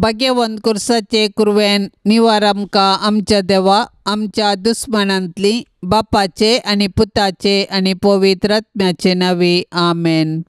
भाग्यवंत कुर्साचे कुरवेन निवार आमकां आमच्या देवा आमच्या दुस्मानांतली बापाचे आनी पुताचे आनी पवित्र आत्म्याचे नांवी आमेन.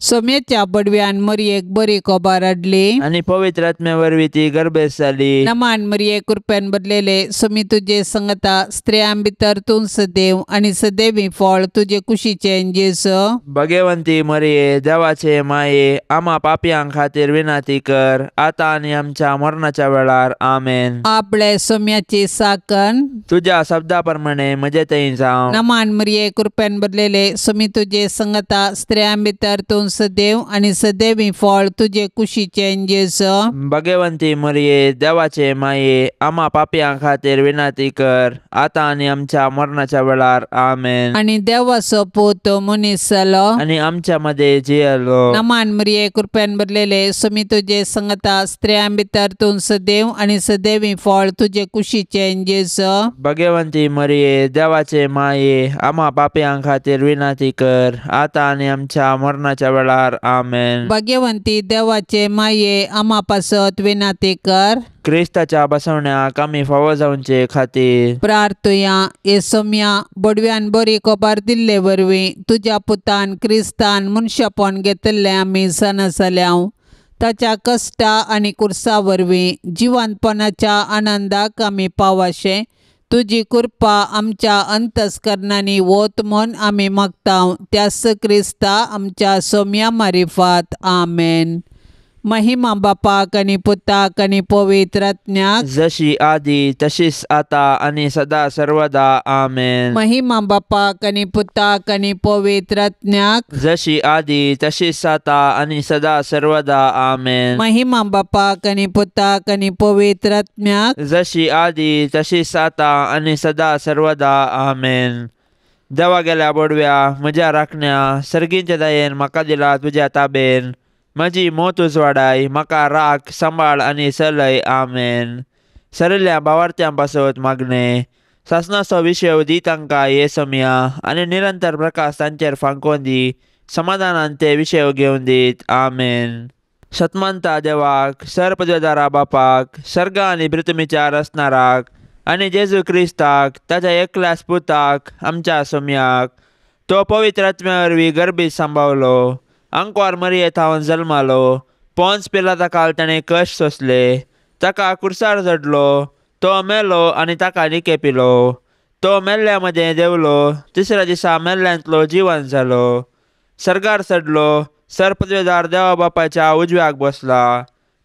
सोम्याच्या बडव्यान मरयेक बरी खबर हाडली आनी पवित्र आत्म्या वरवीं ती गर्भेस्त जाली. नमान मरये कृपेन भरलेले सोमी तुजे संगता स्त्रियां भितर तूं सदैव आनी सदैवी फळ तुजे कुशीचें जेजू. भगवंती मरये देवाचे माये आमा पापयां खातीर विनंती कर आतां आनी आमच्या मरणाच्या वेळार आमेन. आपले सोम्याची साकन तुज्या शब्दा प्रमाणे म्हजे थंय जावं. नमान मरये कृपेन भरलेले सोमी तुजे संगता स्त्रियां भितर तूं सदैव आनी सदैवी फळ तुजे कुशीचें जेजू. भगवंती मरये देवाचे माये आमा पापयां खातीर विनंती कर आतां आनी आमच्या मरणाच्या वेळार आमेन. आनी देवाचो पूत मनीस जालो आनी आमच्या मदें जियेलो. नमान मरये कृपेन भरलेले सोमी तुजे संगता स्त्रियां भितर तूं सदैव आनी सदैवी फळ तुजे कुशीचें जेजू. भगवंती मरये देवाचे माये आमा पापयां खातीर विनंती कर आतां आनी आमच्या मरणाच्या वेळार आमेन. भाग्यवंती देवाचे माये आमा पासत विनंती कर. क्रिस्ताच्या बसवण्याक आमी फावो जावचे खातीर प्रार्थुया. हे सोम्या बडव्यान बरी खबर दिल्ले वरवीं तुज्या पुतान क्रिस्तान मनशापण घेतिल्लें आमी जाणा जाल्याव. ताच्या कश्टा आनी कुर्सा वरवीं जिवंतपणाच्या आनंदाक आमी पावाशें तुजी कृपा आमच्या अंतस्करणांनी वत म्हूण आमी मागता त्याच क्रिस्ता आमच्या सोम्या मारिफात आमेन. महिमा बापाक आनी पुताक आनी पवित्र आत्म्याक जशी आदी तशीच आता आनी सदा सर्वदा आमेन. महिमा बापाक आनी पुताक आनी पवित्र आत्म्याक जशी आदी तशीच आता आनी सदा सर्वदा आमेन. महिमा बापाक आनी पुताक आनी पवित्र आत्म्याक जशी आदी तशीच आता आनी सदा सर्वदा आमेन. देवा गेल्या बोडव्या म्हज्या राखण्या सर्गींच्या दयेन म्हाका दिला तुज्या ताबेन म्हजी मोत उजवाडाय म्हाका राख सांबाळ आनी चलय आमेन. सरिल्ल्या भावार्थ्यां पासत मागणें सासणाचो विशय दी तांकां हे समया आनी निरंतर प्रकाश तांचेर फांकोवन दी समाधानान ते विशय घेवन दीत आमेन. सतमानता देवाक सरपदवेदारा बापाक सर्ग आनी पृथ्वीच्या रचणाराक आनी जेजू क्रिस्ताक ताच्या एकल्याच पुताक आमच्या सोम्याक तो पवित्र आत्म्या वरवीं गर्भीत सांबावलो आंकवार मरये थावन जल्मालो पोन्स पिलाता काल ताणें कश्ट सोंसले ताका कुर्सार चडलो तो मेलो आनी ताका निके पिलो तो मेल्ल्या मदें देंवलो तिसऱ्या दिसा मेल्ल्यांतलो जिवन जालो सर्गार चडलो सरपदवेदार देवा बापाच्या उजव्याक बसला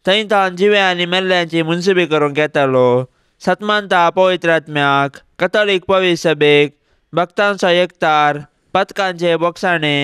थंय तावन जिव्या आनी मेल्ल्यांची मुनसुबी करूंक येतालो. सतमानता पवित्र आत्म्याक कथोलीक पवित्र सभेक भक्तांचो एकतार पथकांचे बोगसाणे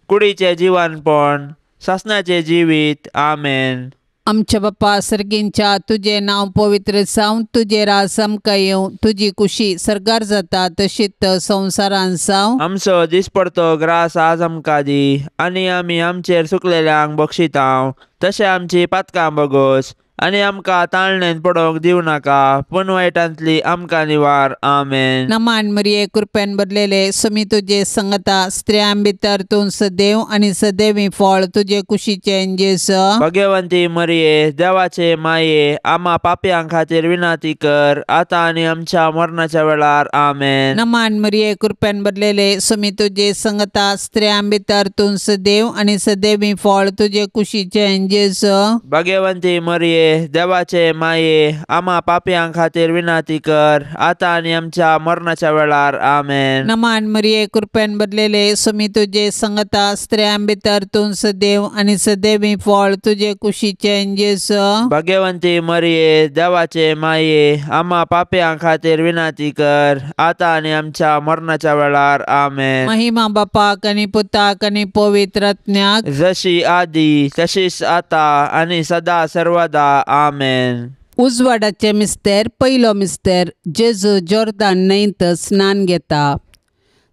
कुडीचें जिवनपण सासणाचें जिवीत आमेन. आमच्या बापा सर्गींच्या तुजें नांव पवित्र जावं तुजें राज आमकां येवं तुजी कुशी सर्गार जाता तशीच संवसारान जावं. आमचो दिसपडतो ग्रास आज आमकां दी आनी आमी आमचेर सुकलेल्यांक बक्षितांव तशें आमची पातकां बगोस आनी आमकां ताळणेन पडोवंक दिवं नाका पूण वायटांतली आमकां निवार आमेन. नमान मरये कृपेन भरलेले सोमी तुजे संगता स्त्रियां भितर तूं सदैव आनी सदैवी फळ तुजे कुशीचें जेजू. भगवंती मरये देवाचे माये आमा पापयां खातीर विनंती कर आतां आनी आमच्या मरणाच्या वेळार आमेन. नमान मरये कृपेन भरलेले सोमी तुजे संगता स्त्रियां भितर तूं सदैव आनी सदैवी फळ तुजे कुशीचें जेजू. भगवंती मरये देवाचे माये आमा पापयां खातीर विनंती कर आतां आनी आमच्या मरणाच्या वेळार आमेन. नमान मरये कृपेन भरलेले सोमी तुजे संगता स्त्रियां भितर तूं सदैव आनी सदैवी फळ तुजे कुशीचें जेजू. भगवंती मरये देवाचे माये आमा पापयां खातीर विनंती कर आतां आनी आमच्या मरणाच्या वेळार आमेन. महिमा बापाक आनी पुताक आनी पवित्र आत्म्याक जशी आदी तशीच आतां आनी सदा सर्वदा आमेन. उजवाडाचे मिस्तेर पयलो मिस्तेर जेजू जोर्दान न्हंयत स्नान घेता.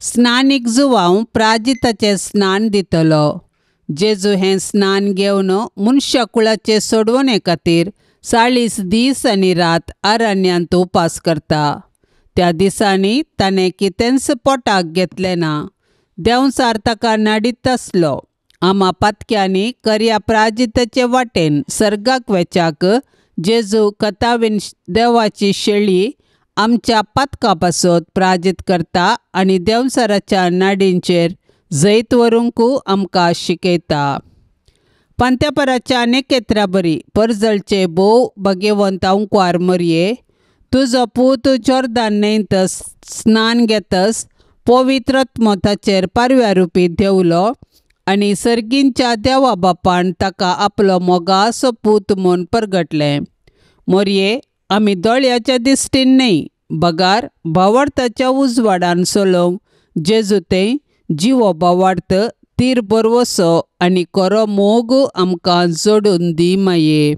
स्नानीक जुवांव प्राजिताचें स्नान दितलो. जेजू हें स्नान घेवन मनशा कुळाचे सोडवणे खातीर 40 दीस आनी रात अरण्यांत उपास करता. त्या दिसांनी ताणें कितेंच पोटाक घेतलें ना. देंवचार ताका नाडीत आसलो. आमा पातक्यांनी करया प्राजिताचे वाटेन सर्गाक वेच्याक जेजू कथावीन देवाची शेळी आमच्या पातका पासत प्राजीत करता आनी देंवचाराच्या नाडींचेर जैत व्हरूंक आमकां शिकयता. पांत्यापराच्या नेकेत्रा बरी परजळचे भोव भाग्यवंत अंकवार मरये, तुजो पूत जोर्दान न्हंयत स्नान घेतस पवित्र आत्मो पारव्या रुपी देवलो आनी सर्गींच्या देवा बापान ताका आपलो मोगासो पूत म्हूण परगटलें. मोरये, आमी दोळ्याच्या दिश्टीन न्हय बगार भावार्थाच्या उजवाडान चलोवंक जेजू तें जिवो भावार्थ तीर बरवसो आनी खरो मोग आमकां जोडून दी माये.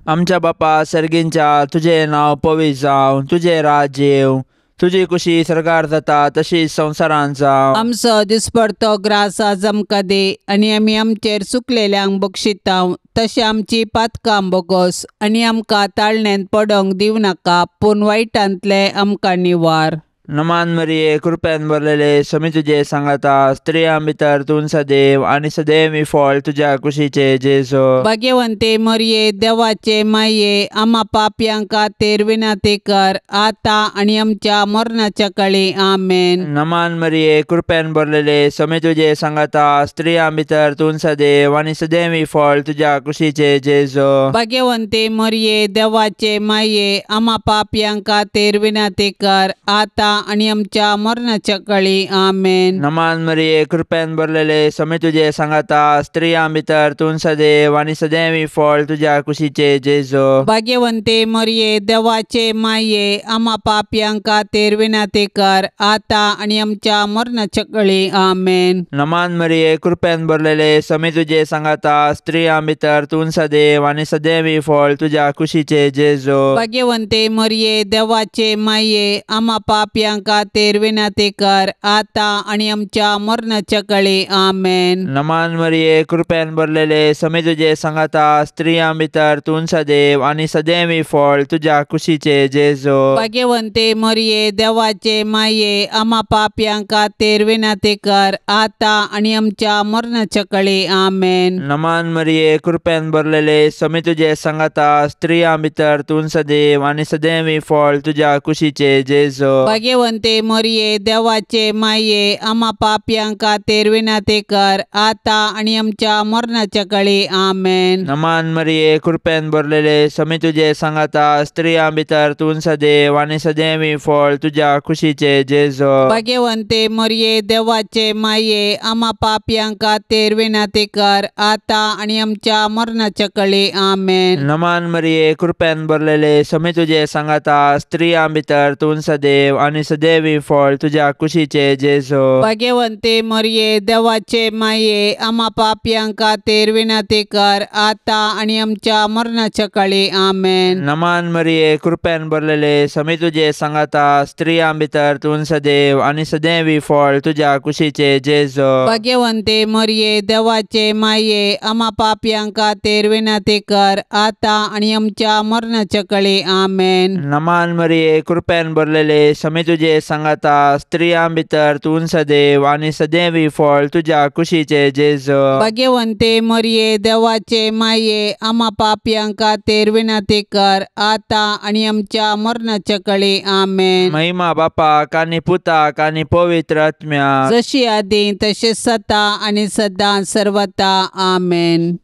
आमच्या बापा सर्गींच्या, तुजें नांव पवित्र जावं, तुजें राज्य येवं, तुजी कुशी सरकार जाता तशीच संवसारांत जावं. आमचो दिसपडतो ग्रास आज आमकां दी आनी आमी आमचेर चुकलेल्यांक बक्षिता तशें आमची पातकां बोगोस आनी आमकां ताळण्यांत पडोंक दिवं नाका, पूण वायटांतलें आमकां निवार. नमान मरिये, कृपेन भरलेले, समी तुजे सांगाता, स्त्रियां भितर तूं सदैव आनी सदैव फळ तुज्या कुशीचे जेजू. भाग्यवंते मरिये, देवाचे माये, आमा पापयां खातीर विनंती कर आतां आनी आमच्या मरणाच्या काळी. आमेन. नमान मरिये, कृपेन भरलेले, समी तुजे सांगाता, स्त्रियां भितर तूं सदैव आनी सदैव फळ तुज्या कुशीचे जेजू. भाग्यवंते मरिये, देवाचे माये, आमा पापयां खातीर विनंती कर आतां आनी आमच्या मरणाच्या काळी. आमेन. नमान मरिये, कृपेन भरलेले, समी तुजे सांगाता, स्त्रियां भितर तूं सदैव आनी सदैव फळ तुज्या कुशीचे जेजू. भाग्यवंते मरिये, देवाचे माये, आमा पापयां खातीर विनंती कर आतां आनी आमच्या मरणाच्या काळी. आमेन. नमान मरिये, कृपेन भरलेले, समी तुजे सांगाता, स्त्रियां भितर तूं सदैव आनी सदैव फळ तुज्या कुशीचे जेजू. भाग्यवंते मरिये, देवाचे माये, आमा पापयां खातीर विनंती कर आतां आनी आमच्या मरणाच्या काळी. आमेन. नमान मरिये, कृपेन भरलेले, समी तुजे सांगाता, स्त्रियां भितर तूं सदैव आनी सदैव फळ तुज्या कुशीचे जेजू. भाग्यवंते मरिये, देवाचे माये, आमा पापयां खातीर विनंती कर आतां आनी आमच्या मरणाच्या काळी. आमेन. नमान मरिये, कृपेन भरलेले, समी तुजे सांगाता, स्त्रियां भितर तूं सदैव आनी सदैव फळ तुज्या कुशीचे जेजू. भाग्यवंते मरिये, देवाचे माये, आमा पापयां खातीर विनंती कर आतां आनी आमच्या मरणाच्या काळी. आमेन. नमान मरिये, कृपेन भरलेले, समी तुजे सांगाता, स्त्रियां भितर तूं सदैव आनी सदैव फळ तुज्या कुशीचे जेजू. भाग्यवंते मरिये, देवाचे माये, आमा पापयां खातीर विनंती कर आतां आनी आमच्या मरणाच्या काळी. आमेन. नमान मरिये, कृपेन भरलेले, समी तुजे सांगाता, स्त्रियां भितर तूं सदैव आनी सदैव फळ तुज्या कुशीचे जेजू. भाग्यवंते मरिये, देवाचे माये, आमा पापयां खातीर विनंती कर आतां आनी आमच्या मरणाच्या काळी. आमेन. नमान मरिये, कृपेन भरलेले, समी तुजे सांगाता, स्त्रियां भितर तूं सदैव आनी सदैव फळ तुज्या कुशीचे जेजू. भाग्यवंते मरिये, देवाचे माये, आमा पापयां खातीर विनंती कर आतां आनी आमच्या मरणाच्या काळी. आमेन. नमान मरिये, कृपेन भरलेले, समी तुजे सांगाता, स्त्रियां भितर तूं सदैव आनी सदैव फळ तुज्या कुशीचे जेजू. भाग्यवंते मरिये, देवाचे माये, आमा पापयां खातीर विनंती कर आतां आनी आमच्या मरणाच्या काळी. आमेन. महिमा बापाक आनी पुताक आनी पवित्र आत्म्याक, जशी आदी तशें सता आनी सदां सर्वता. आमेन.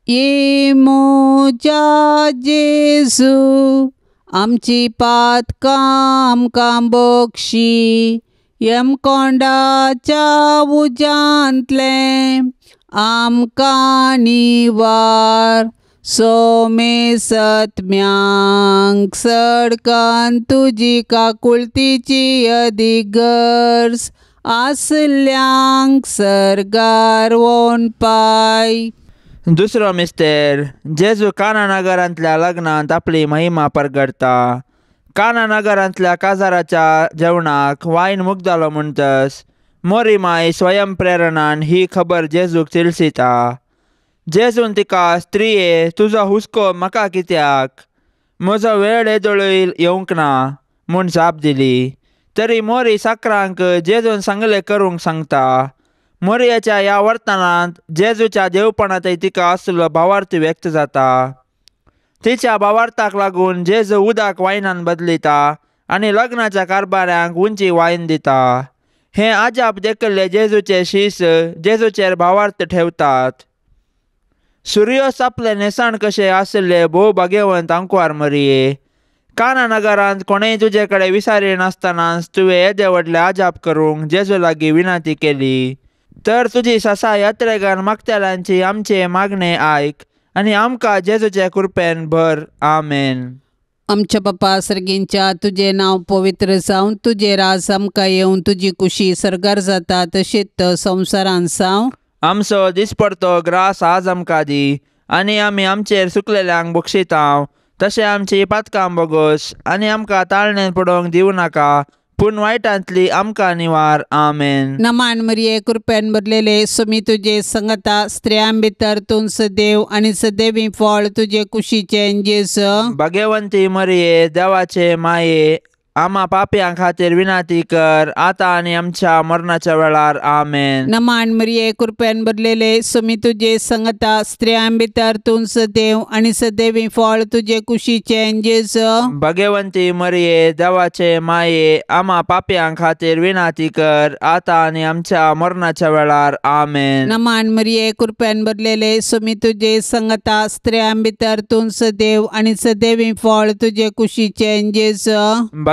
ये म्हज्या जेजू, आमची पातकां आमकां बक्षी, यमकोंडाच्या उज्यांतलें आमकां निवार, सोमे सत्म्यांक सडकान तुजी काकुळतीची अदीक गरज आसल्यांक सर्गार वोन पाय. दुसरो मिस्तेर, जेजू काना नगरांतल्या लग्नांत आपली महिमा परगडता. काना नगरांतल्या काजाराच्या जेवणाक वायन मुगदालो म्हणटस मोरी माय स्वयं प्रेरणान ही खबर जेजूक तिळसिता. जेजून तिका, स्त्रिये, तुजो हुस्को म्हाका कित्याक, म्हजो वेळ येदोळूय येवंक ना म्हूण जाप दिली. तरी मोरी साकरांक जेजून सांगलें करूंक सांगता. मोरयाच्या ह्या वर्तनांत जेजूच्या देवपणांतय तिका आसलो भावार्थ व्यक्त जाता. तिच्या भावार्थाक लागून जेजू उदक वायनान बदलिता आनी लग्नाच्या कारभाऱ्यांक उंची वायन दिता. हे आजाप देखिल्ले जेजूचे शीस जेजूचेर भावार्थ ठेवतात. सुर्योस आपले न्हेसण कशें आशिल्ले भोव भाग्यवंत आंकवार मरिये, काना नगरांत कोणेय तुजे कडेन विसारी नासतनाच तुवें येदे व्हडले आजाप करूंक जेजू लागीं विनंती केली. तर तुजी ससा यात्रेगान मागतल्यांची आमचे मागणे आयक आनी आमकां जेजूचे कृपेन भर. आमेन. आमच्या बापा सर्गींच्या, तुजें नांव पवित्र जावं, तुजें राज आमकां येवं, तुजी कुशी सर्गार जाता तशीच संवसारान जावं. आमचो दिसपडतो ग्रास आज आमकां दी आनी आमी आमचेर सुकलेल्यांक बक्षितांव तशें आमची पातकां बोगोस आनी आमकां ताळणेन पडोवंक दिवं नाका, पूण वायटांतली आमकां निवार. आमेन. नमान मरिये, कृपेन भरलेले, सुमी तुजे संगता, स्त्रियां भितर तूं सदैव आनी सदैवी फळ तुजे कुशीचें जेजू. भाग्यवंती मरिये, देवाचे माये, आमा पापयां खातीर विनंती कर आतां आनी आमच्या मरणाच्या वेळार. आमेन. नमान मरिये, कृपेन भरलेले, सुमी तुजे संगता, स्त्रियां भितर तूं सदैव आनी सदैवी फळ तुजे कुशीचें जेजू. भाग्यवंती मरिये, देवाचे माये, आमा पापयां खातीर विनंती कर आतां आनी आमच्या मरणाच्या वेळार. आमेन. नमान मरिये, कृपेन भरलेले, सुमी तुजे संगता, स्त्रियां भितर तूं सदैव आनी सदैवी फळ तुजे कुशीचें जेजू.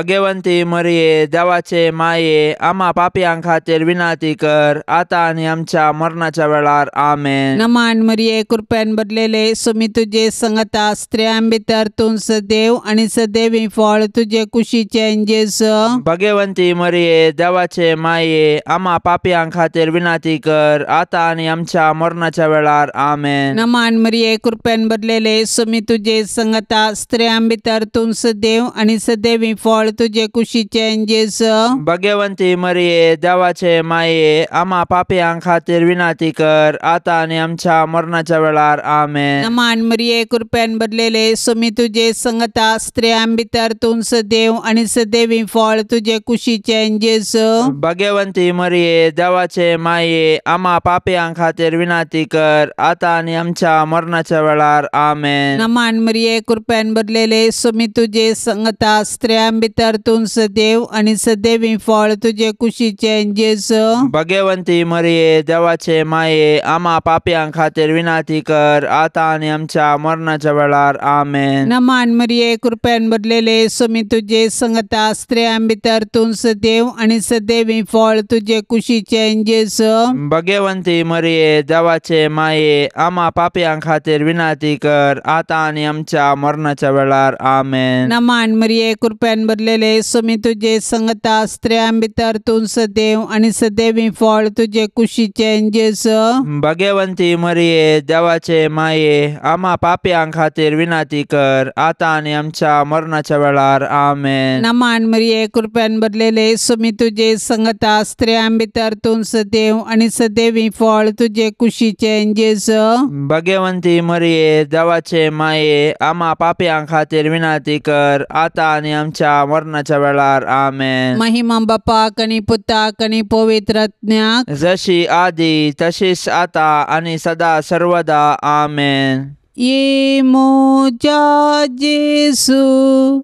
भाग्यवंती मरिये, देवाचे माये, आमा पापयां खातीर विनंती कर आतां आनी आमच्या मरणाच्या वेळार. आमेन. नमान मरिये, कृपेन भरलेले, सुमी तुजे संगता, स्त्रियां भितर तूं सदैव आनी सदैवी फळ तुजे कुशीचें जेजू. भाग्यवंती मरिये, देवाचे माये, आमा पापयां खातीर विनंती कर आतां आनी आमच्या मरणाच्या वेळार. आमेन. नमान मरिये, कृपेन भरलेले, सुमी तुजे संगता, स्त्रियां भितर तूं सदैव आनी सदैवी फळ तुजे कुशीचें जेजू. भाग्यवंती मरिये, देवाचे माये, आमा पापयां खातीर विनंती कर आतां आनी आमच्या मरणाच्या वेळार. आमेन. नमान मरिये, कृपेन भरलेले, सुमी तुजे संगता, स्त्रियां भितर तूं सदैव आनी सदैवी फळ तुजे कुशीचें जेजू. भाग्यवंती मरिये, देवाचे माये, आमा पापयां खातीर विनंती कर आतां आनी आमच्या मरणाच्या वेळार. आमेन. नमान मरिये, कृपेन भरलेले, सुमी तुजे संगता, स्त्रियां भितर तूं सदैव आनी सदैवी फळ तुजे कुशीचें जेजू. भाग्यवंती मरिये, देवाचे माये, आमा पापयां खातीर विनंती कर आतां आनी आमच्या मरणाच्या वेळार. आमेन. नमान मरिये, कृपेन भरलेले, सुमी तुजे संगता, स्त्रियां भितर तूं सदैव आनी सदैवी फळ तुजे कुशीचें जेजू. भाग्यवंती मरिये, देवाचे माये, आमा पापयां खातीर विनंती कर आतां आनी आमच्या मरणाच्या वेळार. आमेन. नमान मरिये, कृपेन भरलेले, सुमी तुजे संगता, स्त्रियां भितर तूं सदैव आनी सदैवी फळ तुजे कुशीचें जेजू. भाग्यवंती मरिये, देवाचे माये, आमा पापयां खातीर विनंती कर आतां आनी आमच्या मरणाच्या वेळार. आमेन. नमान मरिये, कृपेन भरलेले, सुमी तुजे संगता, स्त्रियां भितर तूं सदैव आनी सदैवी फळ तुजे कुशीचें जेजू. भाग्यवंती मरिये, देवाचे माये, आमा पापयां खातीर विनंती कर आतां आनी आमच्या मरणाच्या वेळार. आमेन. महिमा बापाक आनी पुताक आनी पवित्र आत्म्याक, जशी आदी तशीच आता आनी सदा सर्वदा. आमेन. ये म्हज्या जेजू,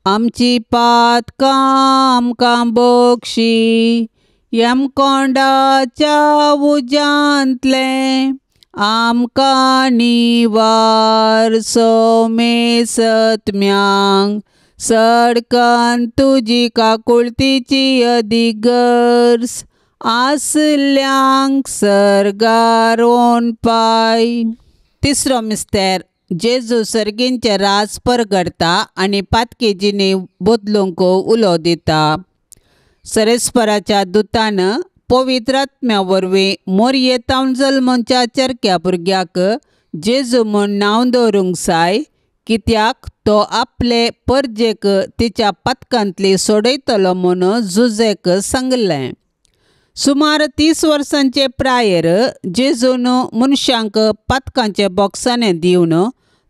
आमची पातकां आमकां बक्षी, यमकोंडाच्या उज्यांतलें आमकां निवार. सोमे सत्म्यांक सडकन तुजी काकुळतीची अदीक गरज आसल्यांक सर्गार पाय. तिसरो मिस्तेर, जेजू सर्गींचें राज परगडता आनी पातकी जिणी बदलूंक उलो दिता. सरेस्पराच्या दुतान पवित्र आत्म्या वरवीं मोरयेतावन जल्मच्या चरक्या भुरग्याक जेजू म्हूण नांव दवरूंक जाय, कित्याक तो आपले परजेक तिच्या पातकांतली सोडयतलो म्हूण जुजेक सांगलें. सुमार 30 वर्सांचे प्रायेर जेजून मनशांक पातकांचे बोक्साने दिवन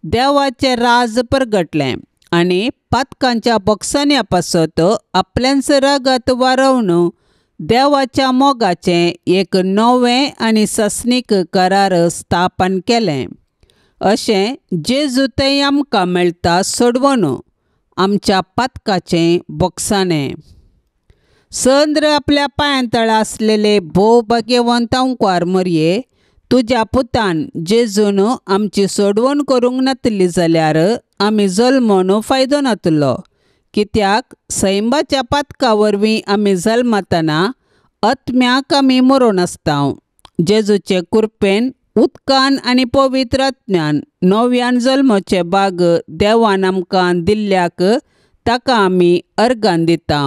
देवाचें राज परगटलें आनी पातकांच्या बोक्सान्या पासत आपल्यांच रगत वारोवन देवाच्या मोगाचें एक नवें आनी सासणीक करार स्थापन केलें. अशें जेजू थंय आमकां मेळटा सोडवण आमच्या पातकाचें बोगसाणें. संद्र आपल्या पांयां तळा आसलेले भोव भाग्यवंत अंकवार मरये तुज्या पुतान जेजून आमची सोडवण करूंक नातली जाल्यार आमी जल्मून फायदो नातलो. कित्याक सैंबाच्या पातका वरवीं आमी जल्मतना आत्म्याक आमी मरोन आसता. जेजूचे कृपेन उदकान आनी पवित्र आत्म्यान नव्यान जल्माचे बाग देवान आमकां दिल्ल्याक ताका आमी अर्गान दिता.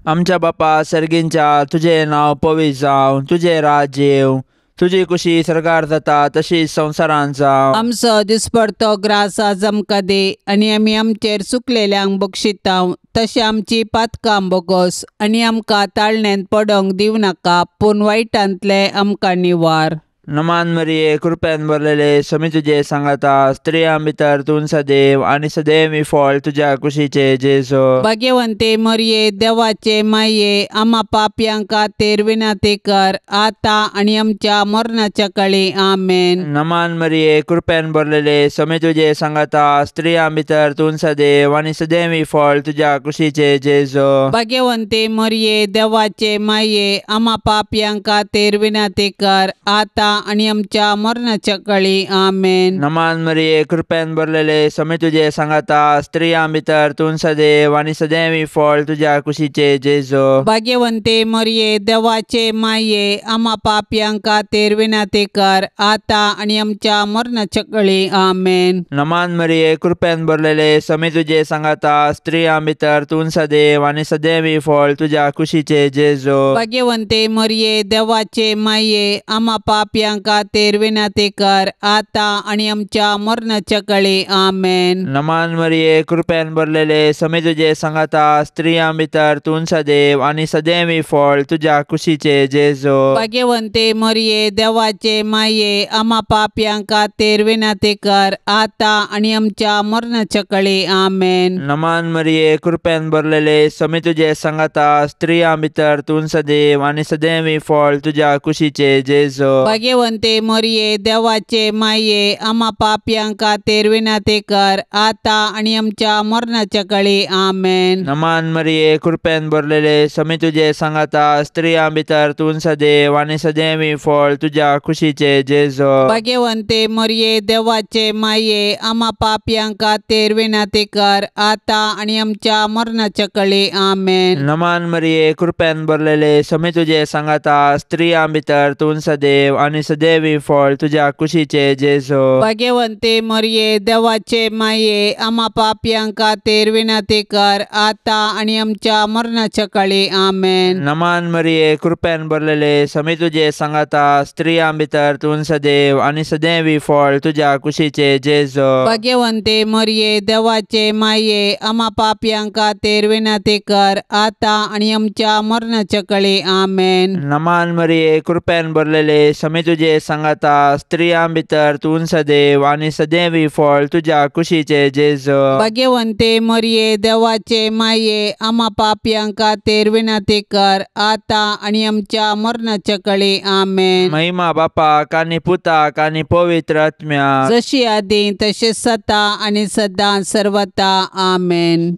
आमच्या बापा सर्गींच्या तुजें नांव पवित्र जावं, तुजें राज्य येवं, तुजी कुशी सरकार जाता तशीच संवसारांत जावं. आमचो दिसपडतो ग्रास आज आमकां दी आनी आमी आमचेर चुकलेल्यांक बक्षिता तशें आमची पातकां बोगोस आनी आमकां ताळण्यांत पडोंक दिवं नाका पूण वायटांतलें आमकां निवार. नमान मरिये कृपेन भरलेले समी तुजे सांगाता, स्त्रियां भितर तूं सदैव आनी सदैव फळ तुज्या कुशीचे जेजू. भाग्यवंते मरिये देवाचे माये आमा पापयां खातीर विनंती कर आतां आनी आमच्या मरणाच्या काळी. आमेन. नमान मरिये कृपेन भरलेले समी तुजे सांगाता, स्त्रियां भितर तूं सदैव आनी सदैव फळ तुज्या कुशीचे जेजू. भाग्यवंते मरिये देवाचे माये आमा पापयां खातीर विनंती कर आतां आनी आमच्या मरणाच्या काळी. आमेन. नमान मरिये कृपेन भरलेले समी तुजे सांगाता, स्त्रियां भितर तूं सदैव आनी सदैव फळ तुज्या कुशीचे जेजू. भाग्यवंते मरिये देवाचे माये आमा पापयां खातीर विनंती कर आतां आनी आमच्या मरणाच्या काळी. आमेन. नमान मरिये कृपेन भरलेले समी तुजे सांगाता, स्त्रियां भितर तूं सदैव आनी सदैव फळ तुज्या कुशीचे जेजू. भाग्यवंते मरिये देवाचे माये आमा पापयां खातीर विनंती कर आतां आनी आमच्या मरणाच्या काळी. आमेन. नमान मरिये कृपेन भरलेले समी तुजे सांगाता, स्त्रियां भितर तूं सदैव आनी सदैव फळ तुज्या कुशीचे जेजू. भाग्यवंते मरिये देवाचे माये आमा पापयां खातीर विनंती कर आतां आनी आमच्या मरणाच्या काळी. आमेन. नमान मरिये कृपेन भरलेले समी तुजे सांगाता, स्त्रियां भितर तूं सदैव आनी सदैव फळ तुज्या कुशीचे जेजू. भाग्यवंते मरिये देवाचे माये आमा पापयां खातीर विनंती कर आतां आनी आमच्या मरणाच्या काळी. आमेन. नमान मरिये कृपेन भरलेले समी तुजे सांगाता, स्त्रियां भितर तूं सदैव आनी सदैव फळ तुज्या कुशीचे जेजू. भाग्यवंते मरिये देवाचे माये आमा पापयां खातीर विनंती कर आतां आनी आमच्या मरणाच्या काळी. आमेन. नमान मरिये कृपेन भरलेले समी तुजे सांगाता, स्त्रियां भितर तूं सदैव आनी सदैव फळ तुज्या कुशीचे जेजू. भाग्यवंते मरिये देवाचे माये आमा पापयां खातीर विनंती कर आतां आनी आमच्या मरणाच्या काळी. आमेन. नमान मरिये कृपेन भरलेले समी तुजे सांगाता, स्त्रियां भितर तूं सदैव आनी सदैव फळ तुज्या कुशीचे जेजू. भाग्यवंते मरिये देवाचे माये आमा पापयां खातीर विनंती कर आतां आनी आमच्या मरणाच्या काळी. आमेन. नमान मरिये कृपेन भरलेले समी तुजे सांगाता, स्त्रियां भितर तूं सदैव आनी सदैव फळ तुज्या कुशीचे जेजू. भाग्यवंते मरिये देवाचे माये आमा पापयां खातीर विनंती कर आतां आनी आमच्या मरणाच्या काळी. आमेन. महिमा बापाक आनी पुताक आनी पवित्र आत्म्याक, जशी आदी तशें सता आनी सदां सर्वता. आमेन.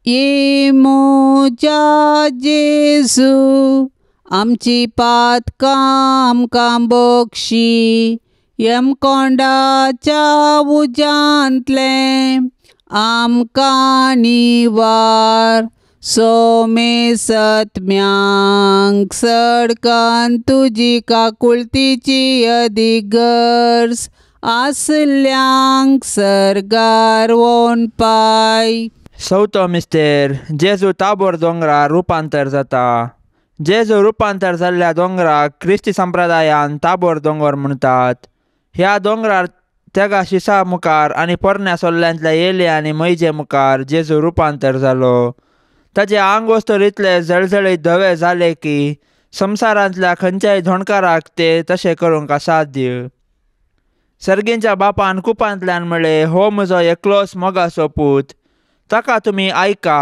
ये म्हज्या जेजू आमची पातकां आमकां बक्षी, यमकोंडाच्या उज्यांतलें आमकां निवार, सोमे सत्म्यांक सडकान तुजी काकुळतीची अदीक गरज आसल्यांक सर्गार वोन पाय. चवथो मिस्तेर जेजू ताबोर दोंगरार रुपांतर जाता. जेजू रुपांतर जाल्ल्या दोंगराक क्रिस्ती संप्रदायान ताबोर दोंगर म्हणटात. ह्या दोंगरार तेगा शिसा मुखार आनी पोरण्या सोल्ल्यांतल्या येले आनी मैजे मुखार जेजू रुपांतर जालो. ताचे आंग वस्तूर इतले जळजळीत धवे जाले की संवसारांतल्या खंयच्याय धोणकाराक ते तशें करूंक असाध्य. सर्गींच्या बापान कुपांतल्यान म्हळें, हो म्हजो एकलोच मोगाचो पूत, ताका तुमी आयका.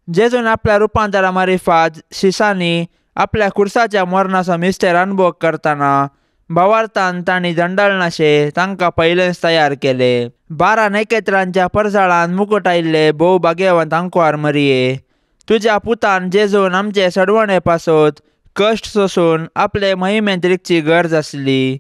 जेजून आपल्या रुपांतरा मारिफात शिसांनी आपल्या कुर्साच्या मरणाचो मिस्तेर अनुभव करतना भावार्थान तांणी दंडाळनाशे तांकां पयलेंच तयार केले. 12 नखेत्रांच्या परसाळान मुकूट आयिल्ले भोव भाग्यवंत आंकवार मरिये, तुज्या पुतान जेजून आमचे सडवणे पासत कश्ट सोसून आपले महिमेंत रिगची गरज आसली.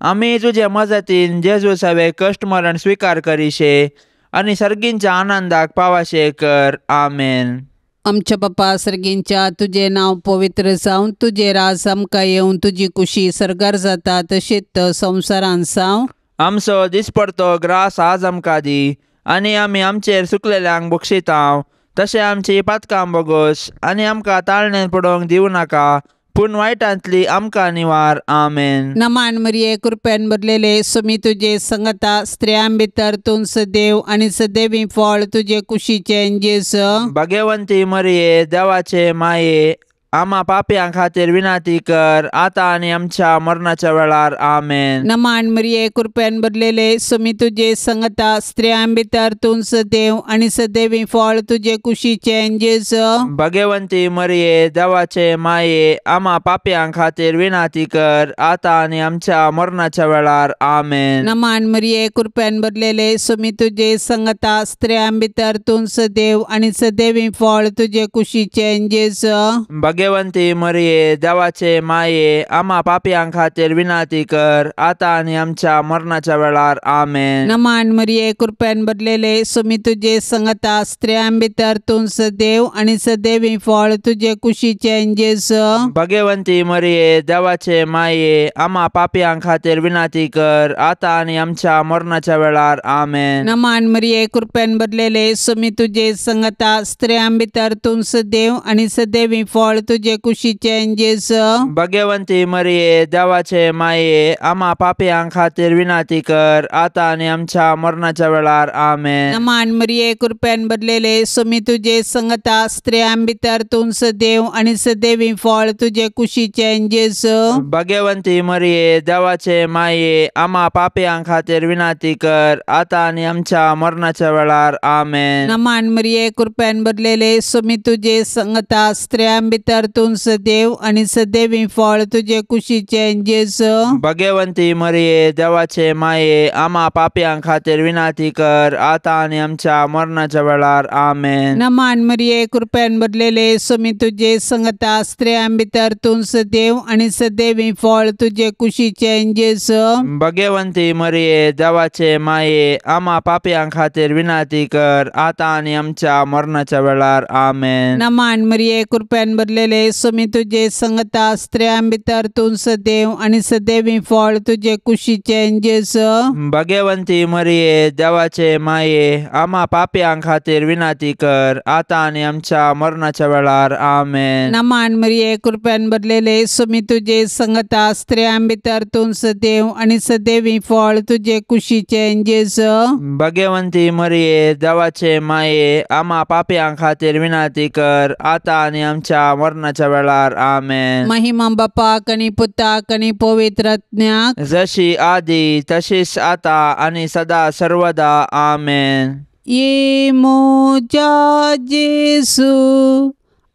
आमी तुजे मजतीन जेजू सवे कश्ट मरण स्विकार करिशे आनी सर्गींच्या आनंदाक पावाशे कर. आमेन. आमच्या बापा सर्गींच्या, तुजें नांव पवित्र जावं, तुजें राज आमकां येवं, तुजी कुशी सर्गार जाता तशीच संवसारान जावं. आमचो दिसपडतो ग्रास आज आमकां दी आनी आमी आमचेर सुकलेल्यांक बक्षितांव तशें आमची पातकां बोगोस आनी आमकां ताळणें पडोवंक दिवं नाका, पूण वायटांतली आमकां निवार. आमेन. नमान मरिये, कृपेन भरलेले, सुमी तुजे संगता, स्त्रियां भितर तूं सदैव आनी सदैवी फळ तुजे कुशीचें जेजू. भाग्यवंती मरिये, देवाचे माये, आमा पापयां खातीर विनंती कर आतां आनी आमच्या मरणाच्या वेळार. आमेन. नमान मरिये, कृपेन भरलेले, सुमी तुजे संगता, स्त्रियां भितर तूं सदैव आनी सदैवी फळ तुजे कुशीचें जेजू. भाग्यवंती मरिये, देवाचे माये, आमा पापयां खातीर विनंती कर आतां आनी आमच्या मरणाच्या वेळार. आमेन. नमान मरिये, कृपेन भरलेले, सुमी तुजे संगता, स्त्रियां भितर तूं सदैव आनी सदैवी फळ तुजे कुशीचें जेजू. भाग्यवंती मरिये, देवाचे माये, आमा पापयां खातीर विनंती कर आतां आनी आमच्या मरणाच्या वेळार. आमेन. नमान मरिये, कृपेन भरलेले, सुमी तुजे संगता, स्त्रियां भितर तूं सदैव आनी सदैवी फळ तुजे कुशीचें जेजू. भाग्यवंती मरिये, देवाचे माये, आमा पापयां खातीर विनंती कर आतां आनी आमच्या मरणाच्या वेळार. आमेन. नमान मरिये, कृपेन भरलेले, सुमी तुजे संगता, स्त्रियां भितर तूं सदैव आनी सदैवी फळ तुजे कुशीचें जेजू. भाग्यवंती मरिये, देवाचे माये, आमा पापयां खातीर विनंती कर आतां आनी आमच्या मरणाच्या वेळार. आमेन. नमान मरिये, कृपेन भरलेले, सुमी तुजे संगता, स्त्रियां भितर तूं सदैव आनी सदैवी फळ तुजे कुशीचें जेजू. भाग्यवंती मरिये, देवाचे माये, आमा पापयां खातीर विनंती कर आतां आनी आमच्या मरणाच्या वेळार. आमेन. नमान मरिये, कृपेन भरलेले, सुमी तुजे संगता, स्त्रियां भितर तूं सदैव आनी सदैवी फळ तुजे कुशीचें जेजू. भाग्यवंती मरिये, देवाचे माये, आमा पापयां खातीर विनंती कर आतां आनी आमच्या मरणाच्या वेळार. आमेन. नमान मरिये, कृपेन भरलेले, सुमी तुजे संगता, स्त्रियां भितर तूं सदैव आनी सदैवी फळ तुजे कुशीचें जेजू. भाग्यवंती मरिये, देवाचे माये, आमा पापयां खातीर विनंती कर आतां आनी आमच्या मरणाच्या वेळार. आमेन. नमान मरिये, कृपेन भरलेले, सुमी तुजे संगता, स्त्रियां भितर तूं सदैव आनी सदैवी फळ तुजे कुशीचें जेजू. भाग्यवंती मरिये, देवाचे माये, आमा पापयां खातीर विनंती कर आतां आनी आमच्या मरणाच्या वेळार. आमेन. नमान मरिये, कृपेन भरलेले, सुमी तुजे संगता, स्त्रियां भितर तूं सदैव आनी सदैवी फळ तुजे कुशीचें जेजू. भाग्यवंती मरिये, देवाचे माये, आमा पापयां खातीर विनंती कर आतां आनी आमच्या मरणाच्या वेळार. आमेन. महिमा बापाक आनी पुताक आनी पवित्र आत्म्याक, जशी आदी तशीच आता आनी सदा सर्वदा. आमेन. ये म्हज्या जेजू,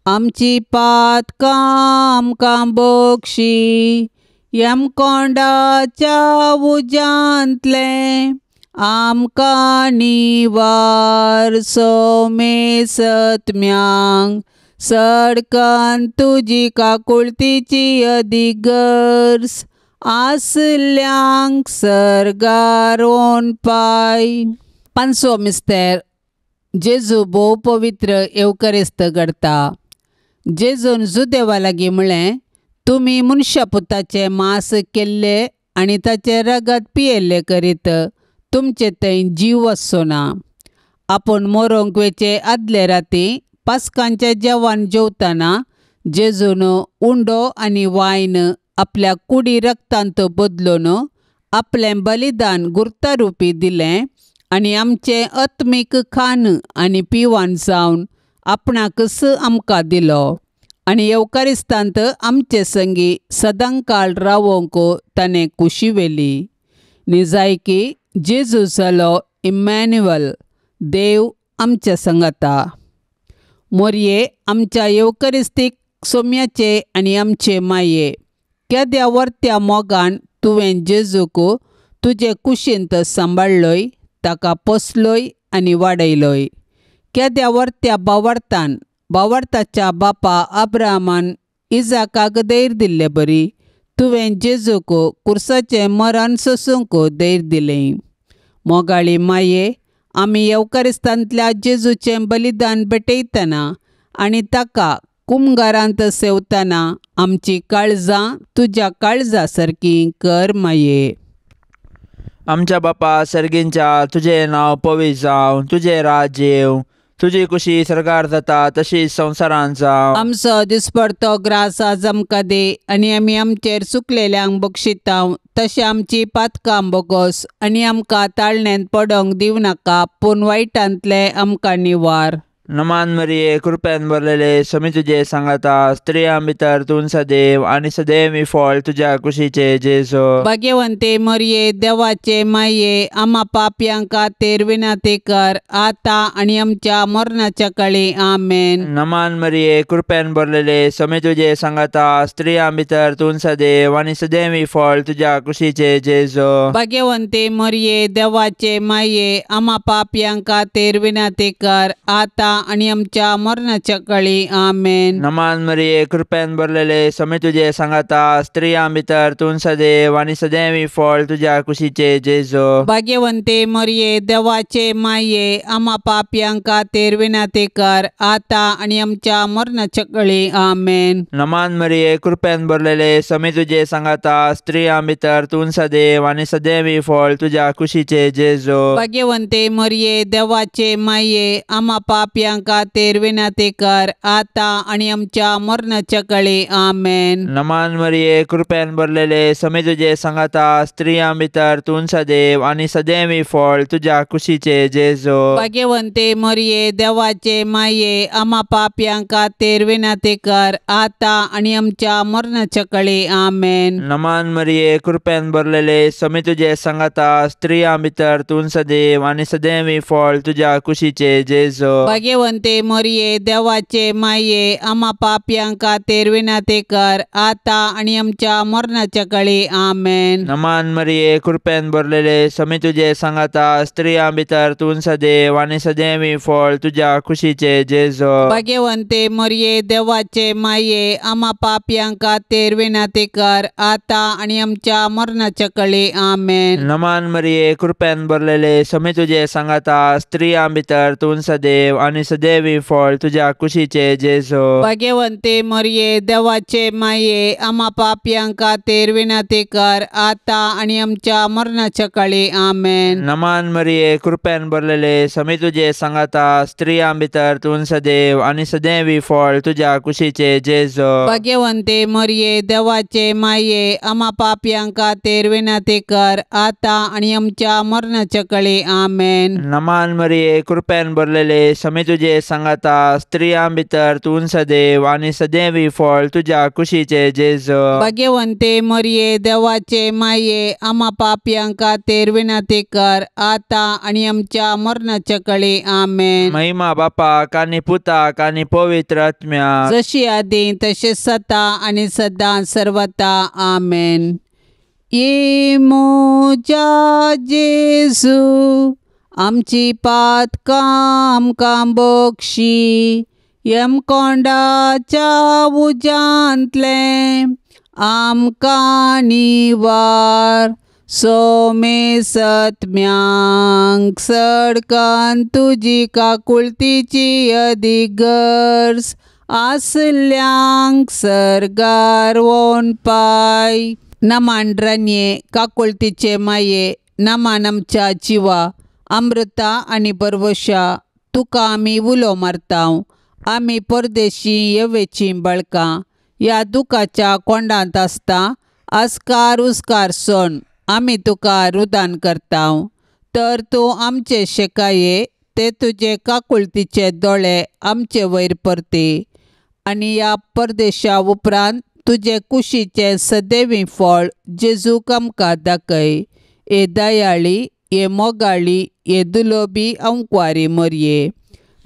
आमची पातकां आमकां बक्षी, यमकोंडाच्या उज्यांतलें आमकां निवार. सोमेसत्म्यांक सडकन तुजी काकुळतीची अदीक गरज आसल्यांक सर्गार पाय. पांचवो मिस्तेर, जेजू भोव पवित्र येवकरेस्त घडता. जेजून जुदेवा लागीं म्हळें, तुमी मनशा पुताचें मांस केल्लें आनी ताचें रगत पियेल्लें करीत तुमचे थंय जीव आसचो ना. आपूण मरोंक वेचे आदले राती पास्कांचें जेवण जेवतना जेजून उंडो आनी वायन आपल्या कुडी रक्तांत बदलून आपलें बलिदान गुर्तारुपी दिलें आनी आमचें आत्मीक खाण आनी पिवान जावन आपणाकच आमकां दिलो आनी येवकारिस्तांत आमचे संगी सदांकाळ रावोंक ताणें कुशी व्हेली. निजायकी जेजू जालो इमॅन्युअल, देव आमच्या संगाता. मोरये आमच्या येवकरिस्तीक सोम्याचे आनी आमचे माये केद्या वर्त्या मोगान तुवें जेजूक तुजे कुशींत सांबाळ्ळोय, ताका पोसलोय आनी वाडयलोय. केद्या वर्त्या बावर्तान बावर्ताच्या बापा अब्राहमान इजाकाक धैर्य दिल्ले बरी तुवें जेजूक कुर्साचें मरण सोसूंक धैर्य दिलें. मोगाळी माये, आमी येवकारिस्तांतल्या जेजूचें बलिदान भेटयतना आनी ताका कुमगारांत सेवतना आमची काळजां तुज्या काळजा सारकी कर माये. आमच्या बापा सर्गींच्या, तुजें नांव पवित्र जावं, तुजें राज्य येवं, तुजी कुशी सरकार जाता तशी संवसारांत जावं. आमचो दिसपडतो ग्रास आज आमकां दी आनी आमी आमचेर चुकलेल्यांक बक्षितांव तशें आमची पातकां बोगोस आनी आमकां ताळण्यांत पडोंक दिवं नाका, पूण वायटांतलें आमकां निवार. नमान मरिये, कृपेन भरलेले, समी तुजे सांगाता, स्त्रियां भितर तूं सदैव आनी सदैव फळ तुज्या कुशीचे जेजू. भाग्यवंते मरिये, देवाचे माये, आमा पापयां खातीर विनंती कर आतां आनी आमच्या मरणाच्या काळी. आमेन. नमान मरिये, कृपेन भरलेले, समी तुजे सांगाता, स्त्रियां भितर तूं सदैव आनी सदैव फळ तुज्या कुशीचे जेजू. भाग्यवंते मरिये, देवाचे माये, आमा पापयां खातीर विनंती कर आतां आनी आमच्या मरणाच्या काळी. आमेन. नमान मरिये, कृपेन भरलेले, समी तुजे सांगाता, स्त्रियां भितर तूं सदैव आनी सदैव फळ तुज्या कुशीचे जेजू. भाग्यवंते मरिये, देवाचे माये, आमा पापयां खातीर विनंती कर आतां आनी आमच्या मरणाच्या काळी. आमेन. नमान मरिये, कृपेन भरलेले, समी तुजे सांगाता, स्त्रियां भितर तूं सदैव आनी सदैव फळ तुज्या कुशीचे जेजू. भाग्यवंते मरिये, देवाचे माये, आमा पापयां खातीर विनंती कर आतां आनी आमच्या मरणाच्या काळी. आमेन. नमान मरिये, कृपेन भरलेले, समी तुजे सांगाता, स्त्रियां भितर तूं सदैव आनी सदैव फळ तुज्या कुशीचे जेजू. भाग्यवंते मरिये, देवाचे माये, आमा पापयां खातीर विनंती कर आतां आनी आमच्या मरणाच्या काळी. आमेन. नमान मरिये, कृपेन भरलेले, समी तुजे सांगाता, स्त्रियां भितर तूं सदैव आनी सदैव फळ तुज्या कुशीचे जेजू. भाग्यवंते मरिये, देवाचे माये, आमा पापयां खातीर विनंती कर आतां आनी आमच्या मरणाच्या काळी. आमेन. नमान मरिये, कृपेन भरलेले, समी तुजे सांगाता, स्त्रियां भितर तूं सदैव आनी सदैव फळ तुज्या कुशीचे जेजू. भाग्यवंते मरिये, देवाचे माये, आमा पापयां खातीर विनंती कर आतां आनी आमच्या मरणाच्या काळी. आमेन. नमान मरिये, कृपेन भरलेले, समी तुजे सांगाता, स्त्रियां भितर तूं सदैव आनी सदैव फळ तुज्या कुशीचे जेजू. भाग्यवंते मरिये, देवाचे माये, आमा पापयां खातीर विनंती कर आतां आनी आमच्या मरणाच्या काळी. आमेन. नमान मरिये, कृपेन भरलेले, समी तुजे सांगाता, स्त्रियां भितर तूं सदैव आनी सदैव फळ तुज्या कुशीचे जेजू. भाग्यवंते मरिये, देवाचे माये, आमा पापयां खातीर विनंती कर आतां आनी आमच्या मरणाच्या काळी. आमेन. नमान मरिये, कृपेन भरलेले, समी तुजे सांगाता, स्त्रियां भितर तूं सदैव आनी सदैव फळ तुज्या कुशीचे जेजू. भाग्यवंते मरिये, देवाचे माये, आमा पापयां खातीर विनंती कर आतां आनी आमच्या मरणाच्या काळी. आमेन. महिमा बापाक आनी पुताक आनी पवित्र आत्म्याक, जशी आदी तशें सता आनी सदां सर्वता. आमेन. ये म्हज्या जेजू, आमची पातकां आमकां बक्षी, यमकोंडाच्या उज्यांतलें आमकां निवार. सोमे सत्म्यांक सडकान तुजी काकुळतीची अदीक गरज आसल्यांक सर्गार वोन पाय. नमान रानये, काकुळतीचे माये, नमान आमच्या जिवा, अमृता आनी बरवशा, तुका आमी उलो मारतांव. आमी परदेशी येवेचीं बळकां ह्या दुखाच्या कोंडांत आसता आस्कार उस्कार सोण आमी तुका रुदान करतांव. तर तूं आमचे शेकाये ते तुजे काकुळतीचे दोळे आमचे वयर परती आनी ह्या परदेशा उपरांत तुजे कुशीचें सदैवी फळ जेजूक आमकां दाखय. हे दयाळी, हे मोगाळी, हे दुलोबी अंकवारी मरये.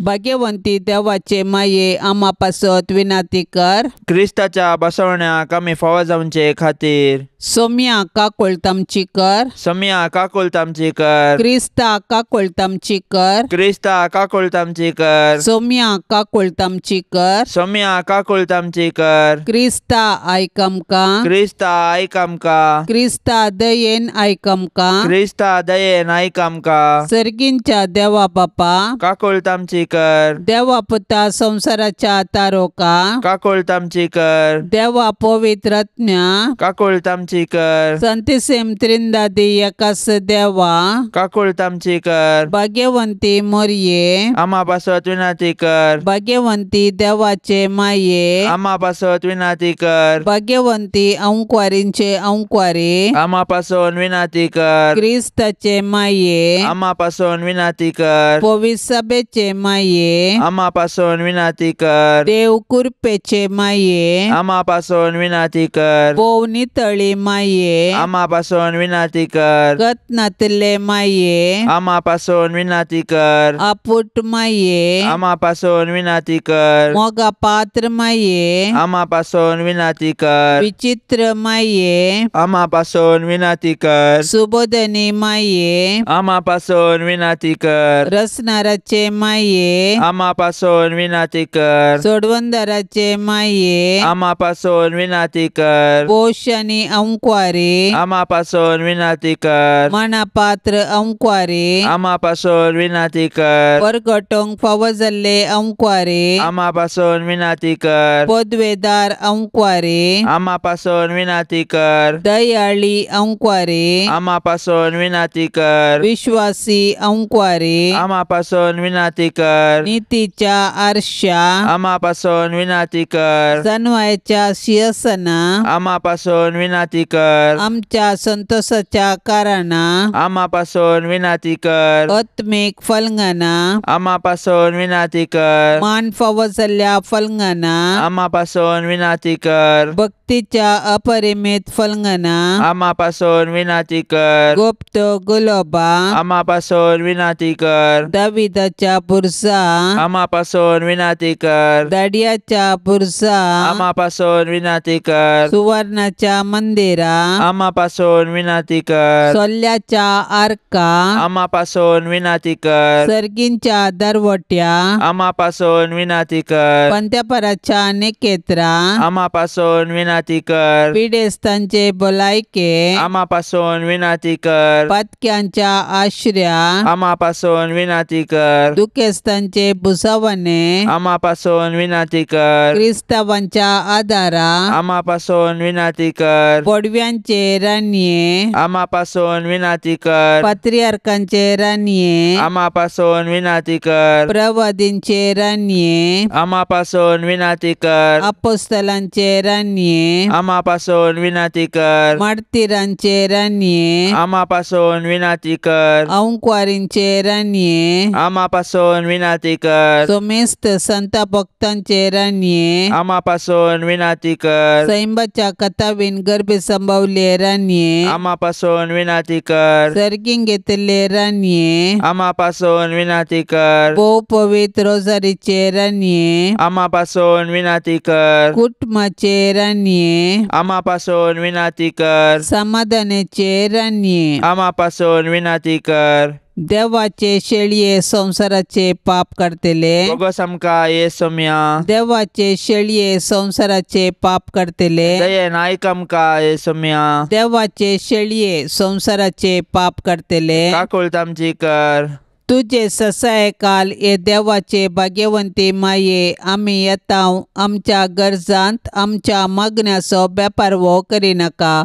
भाग्यवंती देवाचे माये आमा पासत विनाती कर. क्रिस्ताच्या बसवण्याक आमी फावो जावचे खातीर सोम्या काकुळट आमची कर. सोम्या काकुळट आमची कर. क्रिस्ता काकुळट आमची कर. क्रिस्ता काकुळट आमची कर. सोम्या काकुळट आमची कर. सोम्या काकुळट आमची कर. क्रिस्ता आयक आमकां. क्रिस्ता आयक आमकां. क्रिस्ता दयेन आयक आमकां. क्रिस्ता दयेन आयक आमकां. सर्गींच्या देवा बापा काकुळट आमची कर. देवा पुता संवसाराच्या तारोका काकुळट आमची कर. देवा पवित्र आत्म्या काकुळट आमची कर. संतिसेम त्रिंदादी एकास देवा काकुळट आमची कर. भाग्यवंती मोरये आमा पासत विनाती कर. भाग्यवंती देवाचे माये आमा पासत विनाती कर. भाग्यवंती अंकवारींचे अंकवारी आमा पासून विनाती कर. क्रिस्ताचे माये आमा पासून विनाती कर. पवित्र सभेचे माये आमा पासून विनाती कर. देव कृपेचे माये आमा पासून विनाती कर. भोव नितळी माये आमा पासून विनाती कर. गत नातले माये आमा पासून विनाती कर. आपुट माये आमा पासून विनाती कर. मोगा पात्र माये आमा पासून विनाती कर. विचित्र माये आमा पासून विनाती कर. सुबोधनी माये आमा पासून विनाती कर. रसनाराचे माये आमा पासून विनाती कर. सोडवंदराचे माये आमा पासून विनाती कर. पोश आनी अंकवारी आमा पासून विनाती कर. मनापात्र अंकवारी आमा पासून विनाती कर. परगटोंक फावो जाल्ले अंकवारी आमा पासून विनाती कर. पदवेदार अंकवारी आमा पासून विनाती कर. दयाळी अंकवारी आमा पासून विनाती कर. विश्वासी अंकवारी आमा पासून विनाती कर. नितीच्या आरशा आमा पासून विनाती कर. सनवायच्या शिरसना आमा पासून विनाती कर. आमच्या संतोषाच्या कारणां आमा पासून विनाती कर. आत्मीक फलंगना आमा पासून विनाती कर. मान फावो जाल्ल्या फलंगना आमा पासून विनाती कर. भक्तीच्या अपरिमित फलंगना आमा पासून विनाती कर. गुप्त गुलोबा आमा पासून विनाती कर. दाविदाच्या बुरसा आमा पासून विनाती कर. दाडियाच्या बुरसा आमा पासून विनाती कर. सुवर्णाच्या मंदिरा आमा पासून विनाती कर. सोल्याच्या आर्का आमा पासून विनाती कर. सर्गींच्या दरवट्या आमा पासून विनाती कर. पंत्यापराच्या निकेत्रा आमा पासून विनाती कर. पिडेस्तांचे भलायके आमा पासून विनाती कर. पातक्यांच्या आश्र्या आमा पासून विनाती कर. दुखेस्तांचे भुसावणे आमा पासून विनाती कर. क्रिस्तावांच्या आदारा आमा पासून विनाती कर. पडव्यांचे रानये आमा पासून विनाती कर. पात्रियार्कांचे रानये आमा पासून विनाती कर. प्रवादींचे रानये आमा पासून विनाती कर. अपोस्तलांचे रानये आमा पासून विनाती कर. मार्तीरांचे रानये आमा पासून विनाती कर. अंकवारींचे रानये आमा पासून विनाती कर. सोमेस्त संत भक्तांचे रानये आमा पासून विनाती कर. सैंबाच्या कथावीन गर्भे संभवले रानये आमा पासून विनाती कर. सर्गीं घेतिल्ले रानये आमा पासून विनाती कर. भोव पवित्र रोजारीचे रानये आमा पासून विनाती कर. कुटुंबाचे रानये आमा पासून विनाती कर. समाधानाचे रानये आमा पासून विनाती कर. देवाचे शेळये संवसाराचे पाप करतले बोगस आमकां ये सोम्या. देवाचे शेळये संवसाराचे पाप करतले दयेन आयक आमकां ये सोम्या. देवाचे शेळये संवसाराचे पाप करतले काकुळट आमची कर. तुजे ससायकाल हे देवाचे भाग्यवंती माये आमी येता आमच्या गरजांत आमच्या मागण्याचो बेपारवो करिनाका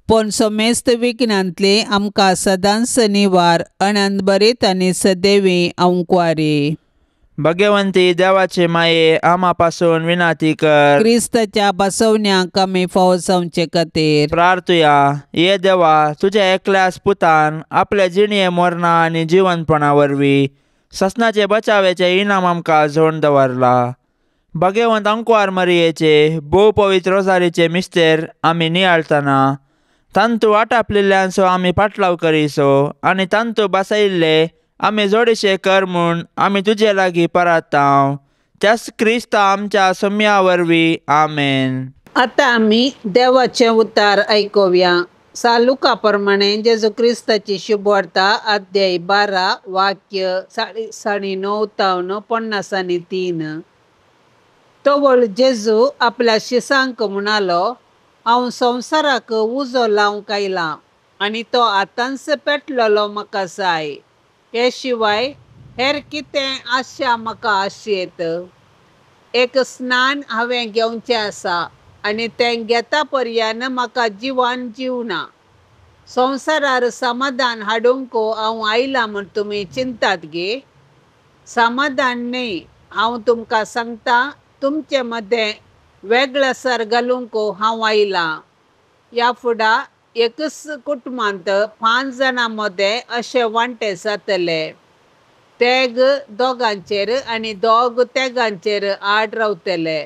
पूण समेस्त विघ्नांतली आमकां सदांच निवार अनंतभरीत आनी सदैवी अंकवारी. भगवंती देवाचे माये आमा पासून विनाती कर. क्रिस्ताच्या बसवण्याक आमी फावो जावचे खातीर प्रार्थुया. ये देवा, तुज्या एकल्याच पुतान आपल्या जिणये मरणा आनी जिवनपणा वरवीं ससनाचे बचावेचे इनाम आमकां झोण दवरला. भगवंत अंकवार मरियेचे भोव पवित्र रोजारीचे मिस्तेर आमी नियाळतना तांतू आटापलेल्यांचो आमी पाटलाव करीसो आनी तांतू बसयिल्ले आमी जोडीशे कर म्हूण आमी तुजे लागीं परातांव त्याच क्रिस्ता आमच्या सम्या वरवीं आमेन. आतां आमी देवाचें उतार आयकुया. सालुका प्रमाणे जेजू क्रिस्ताची शुभवार्ता अध्याय 12 वाक्य 9.5 तावन 53. तवळ जेजू आपल्या शिसांक म्हणालो, हांव संवसाराक उजो लावंक आयलां आनी तो आतांच पेटलेलो म्हाका जाय. हे शिवाय हेर कितें आशा म्हाका आशेत? एक स्नान हांवें घेवचें आसा आनी तें घेता पर्यान म्हाका जिवान जीवना. संवसारार समाधान हाडूंक हांव आयलां म्हूण तुमी चिंतात गे? समाधान न्हय, हांव तुमकां सांगता, तुमचे मदें वेगळेसार घालूंक हांव आयलां. ह्या फुडा एकच कुटुंबांत 5 जाणां मदें अशे वांटे जातले. तेग दोगांचेर आनी दोग तेगांचेर आड रावतले.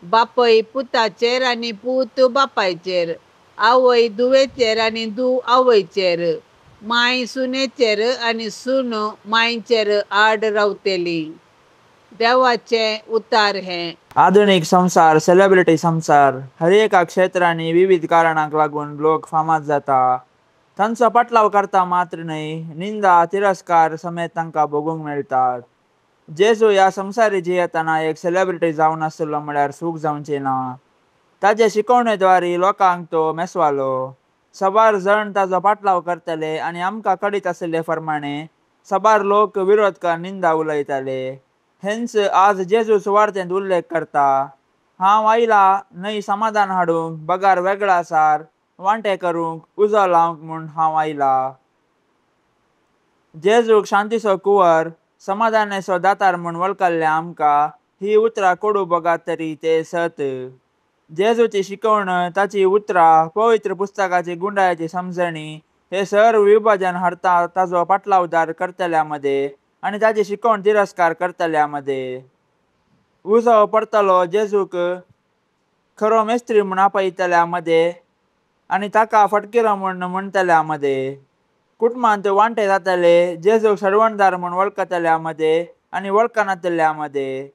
बापय पुताचेर आनी पूत बापायचेर, आवय धुवेचेर आनी धूव आवयचेर, माय सुनेचेर आनी सून मायचेर आड रावतली. देवाचें उतार हें. आधुनीक संवसार, सेलेब्रिटी संवसार, हर एका क्षेत्रांनी विविध कारणांक लागून लोक फामाद जाता. तांचो पाटलाव करता मात्र न्हय, निंदा तिरस्कार समेत तांकां भोगूंक मेळटात. जेजू ह्या संवसारी जियेतना एक सेलेब्रिटी जावन आशिल्लो म्हळ्यार सूख जावची ना. ताजे शिकवणे द्वारे लोकांक तो मेसवालो. साबार जण ताजो पाटलाव करतले आनी आमकां कळीत आशिल्ले प्रमाणे साबार लोक विरोध कर निंदा उलयताले. हेंच आज जेजू सुवार्थेंत उल्लेख करता, हांव आयला न्हय समाधान हाडूंक बगार वेगळा सार वांटे करूंक उजो लावंक म्हूण हांव आयला. जेजूक शांतीचो कुंवर समाधानाचो दातार म्हूण वळखल्ल्या आमकां ही उतरां कोडू भोगात तरी ते सत. जेजूची शिकवण, ताची उतरां, पवित्र पुस्तकाची गुंडायाची समजणी हे सर्व विभाजन हाडता ताजो पाटलावदार करतल्या मदें आनी ताजी शिकवण तिरस्कार करतल्या मदें. उजो पडतलो जेजूक खरो मेस्त्री म्हूण आपयतल्या मदें आनी ताका फटकिरो म्हूण म्हणटल्या मदें. कुटुंबांत वांटे जातले जेजूक सरवणदार म्हूण वळखतल्या मदें आनी वळखनातल्या मदें.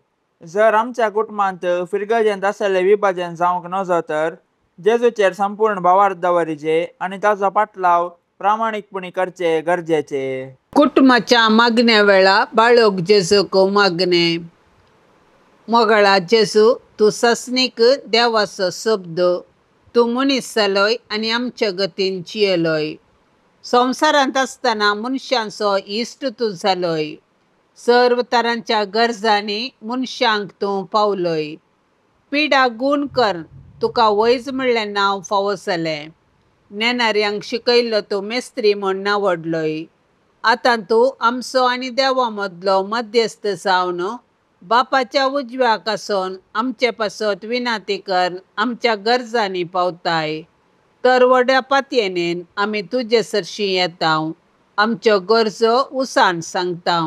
जर आमच्या कुटुंबांत फिरगजेंत आसलें विभाजन जावंक नजो तर जेजूचेर संपूर्ण भावार्थ दवरिचे आनी ताजो पाटलाव प्रामाणीकपणी करचे गरजेचे. कुटुंबाच्या मागण्या वेळा बाळोक जेजूक मागणे. मोगळा जेजू, तूं सासणीक देवाचो शब्द, तूं मनीस जालोय आनी आमच्या गतीन जियेलोय. संवसारांत आसतना मनशांचो इश्ट तूं जालोय. सर्व तरांच्या गरजांनी मनशांक तूं पावलोय. पिडा गूण कर तुका वैज म्हणलें नांव फावो जालें. नेणाऱ्यांक शिकयल्लो तूं मेस्त्री म्हूण नावडलोय. आतां तूं आमचो आनी देवा मदलो मध्यस्थ जावन बापाच्या उजव्याक आसून आमचे पासत विनाती कर आमच्या गरजांनी पावताय. तर व्हड्या पातयेनेन आमी तुजे सरशीं येता, आमच्यो गरजो उसान सांगता.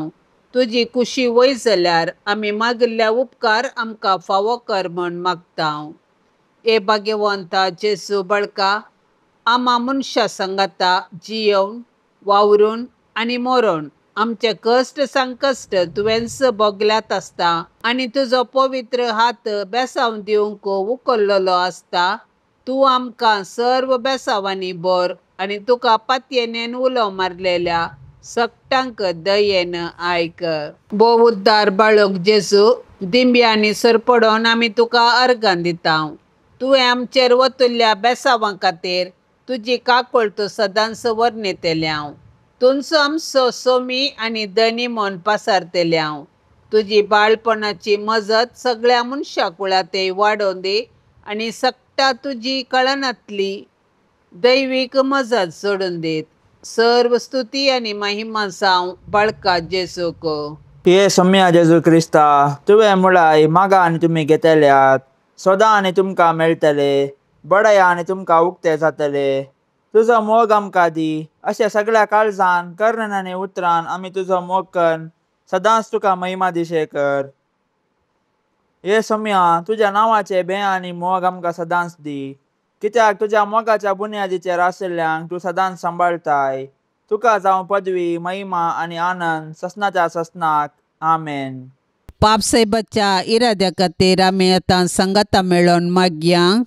तुजी कुशी वय जाल्यार आमी मागिल्ल्या उपकार आमकां फावो कर म्हूण मागता. हे भाग्यवंता जेजू बळका, आमा मनशां सांगाता जियोवन वावरून आनी मरोन आमचे कश्ट संकश्ट तुवेंच भोगल्यात आसता आनी तुजो पवित्र हात बेसांव दिवंक उखल्लेलो आसता. तूं आमकां सर्व बेसांवांनी भर आनी तुका पातयेनेन उलो मारलेल्या सगटांक दयेन आयक. भोव उद्दार बाळक जेजू, दिंब्यांनी सरपडोन आमी तुका अर्गां दिता. तुवें आमचेर वतुल्ल्या बेसांवां खातीर तुजी काकूळट सदांच वर्णितल्या. तुमचो आमचो सोमी आनी धनी म्हूण पासारतल्या. तुजी बाळपणाची मजत सगळ्या मनशा कुळांतय वाडोवन दी आनी सगटा तुजी कळनातली दैवीक मजत सोडून दीत. सर्व स्तुती आनी महिमा जावं बाळका जेजूक. हे सम्या जेजू क्रिस्ता, तुवें मुळाय मागा आनी तुमी घेतल्यात, सोदा आनी तुमकां मेळटले, बडया आनी तुमकां उक्ते जातले. तुजो मोग आमकां दी अशें सगळ्या काळजान कर्ण आनी उतरान आमी तुजो मोग कर सदांच तुका महिमा दिशे कर. हे सम्या, तुज्या नांवाचे बें आनी मोग आमकां सदांच दी, कित्याक तुज्या मोगाच्या बुन्यादीचेर आशिल्ल्यांक तूं सदांच सांबाळटाय. तुका जावं पदवी महिमा आनी आनंद ससनाच्या ससनाक. आमेन. पापसाहेबाच्या इराद्या खातीर आमी आतां सांगाता मेळोन मागया.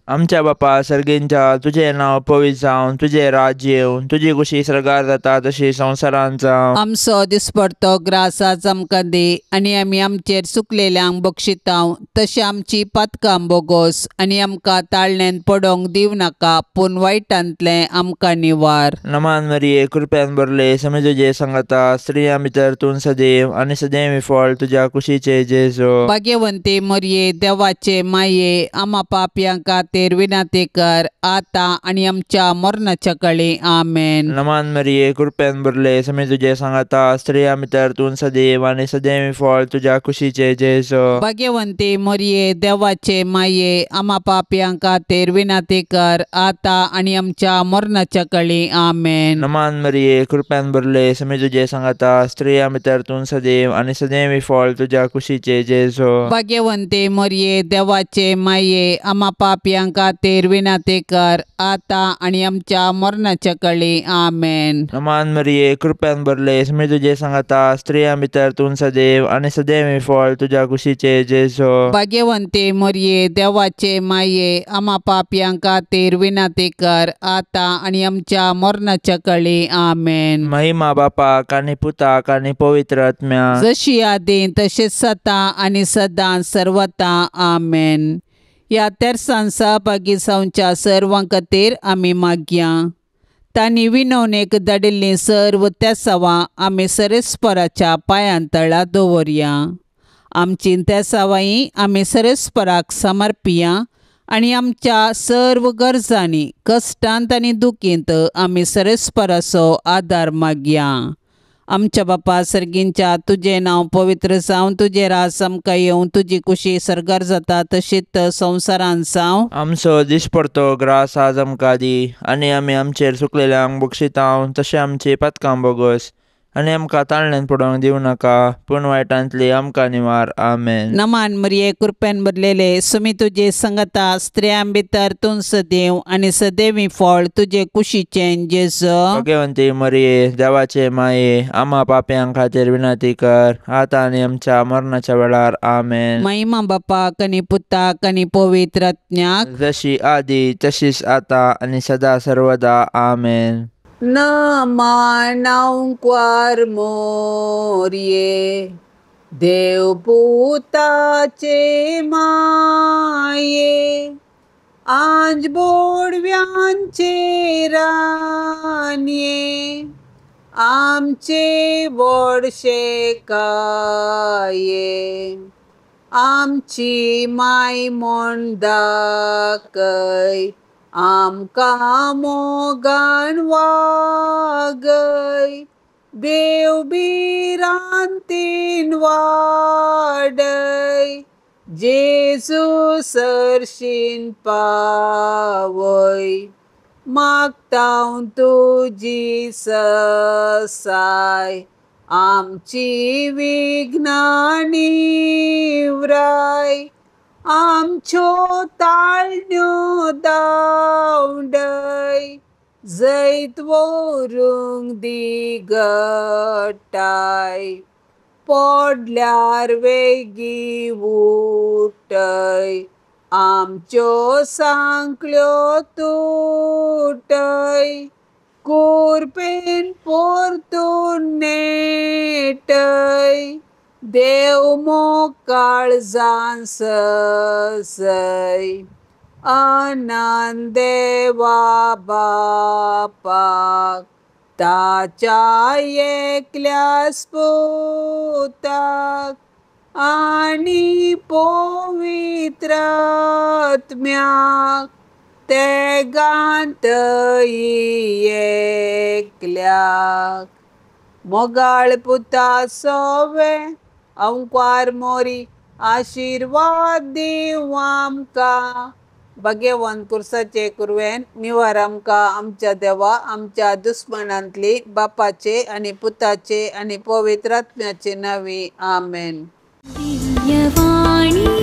आमच्या बापा सर्गींच्या तुजें नांव पवित्र जावं, तुजें राज्य येवं, तुजी कुशी सर्गार जाता तशी संवसारांत जावं. आमचो दिसपडतो ग्रास आज आमकां दी आनी आमी आमचेर चुकलेल्यांक बक्षितांव तशें आमची पातकां बोगोस आनी आमकां ताळण्यान पडोंक दिवं नाका पूण वायटांतलें आमकां निवार. नमान मरिये कृपेन भरले समे तुजे सांगाता, स्त्रियां भितर तूं सदैव आनी सदैव फळ तुज्या कुशीचे जेजू. भाग्यवंती मरिये देवाचे माये आमा पापयां खातीर विनंती कर आता आनी आमच्या मरणाच्या कळी. आमेन. नमान मरिये कृपेन भरले समे तुजे सांगाता, स्त्रियां भितर तूं सदैव आनी सदैव फळ तुज्या कुशीचे जेजू. भाग्यवंती मरिये देवाचे माये आमा पापयां खातीर विनंती कर आता आनी आमच्या मरणाच्या कळी. आमेन. नमान मरिये कृपेन भरले समे तुजे सांगाता, स्त्रियां भितर तूं सदैव आनी सदैव फळ तुज्या कुशीचे जेजू. भाग्यवंती मरिये देवाचे माये आमा पापयां खातीर विनंती कर आता आनी आमच्या मरणाच्या कळी. आमेन. नमान मरिये कृपेन भरले समे तुजे सांगाता, स्त्रियां भितर तूं सदैव आनी सदैव फळ तुज्या कुशीचे जेजू. भाग्यवंती मरिये देवाचे माये आमा पापयां खातीर विनंती कर आता आनी आमच्या मरणाच्या कळी. आमेन. महिमा बापाक आनी पुताक आनी पवित्र आत्म्याक, जशी आदी तशेंच सता आनी सदां सर्वता. आमेन. ह्या तेरसान सहभागी जावच्या सर्वां खातीर आमी मागया. तांणी विनवणेक धाडिल्लीं सर्व तेसावां आमी सरेस्पराच्या पांयां तळा दवरया. आमची तेसावांय आमी सरेस्पराक समर्पिया आनी आमच्या सर्व गरजांनी कश्टांत आनी दुखींत आमी सरेस्पराचो आदार मागया. आमच्या बापा सर्गींच्या तुजें नांव पवित्र जावं, तुजें राज आमकां येवं, तुजी कुशी सर्गार जाता तशीच संवसारांत जावं. आमचो दिसपडतो ग्रास आज आमकां दी आनी आमी आमचेर चुकलेल्यांक बक्षितांव तशें आमची पातकां बोगस आनी आमकां ताळण्यान पडोवंक दिवं नाका पूण वायटांतली आमकां निवार. आमेन. नमान मरिये कृपेन भरलेले सुमी तुजे संगता, स्त्रियां भितर तूं सदैव आनी सदैवी फळ तुजे कुशीचें जेजू. भाग्यवंती मरिये देवाचे माये आमा पापयां खातीर विनंती कर आतां आनी आमच्या मरणाच्या वेळार. आमेन. महिमा बापाक आनी पुताक आनी पवित्र आत्म्याक, जशी आदी तशीच आतां आनी सदा सर्वदा. आमेन. नमानांक्वार मोरये देवपुताचे माये आंज बोडव्यांचे रानये आमचे व्हडशे काये आमची माय म्हण दाखय आमकां मोगान वागय देव भिरांतीन वाडय जेजू सरशीन पावय मागता तुजी ससाय आमची विघ्नां निवराय आमच्यो ताळण्यो दावडय जैत व्हरूंक दी गटाय पडल्यार वेगीं उठय आमच्यो सांकळ्यो तुटय कुरपेन परतून नेटय देव मोग काळजान ससय अनंत देवा बापाक ताच्या एकल्याच पुताक आनी पवित्र आत्म्याक तेगांतय एकल्याक मोगाळ पुता सोवे अंक्वार मोरी आशिर्वाद दिवं आमकां. भाग्यवंत कुर्साचे कुरवेन निवार आमकां आमच्या देवा आमच्या दुस्मनांतली बापाचे आनी पुताचे आनी पवित्र आत्म्याचे नांवी. आमेन. दिव्यवाणी.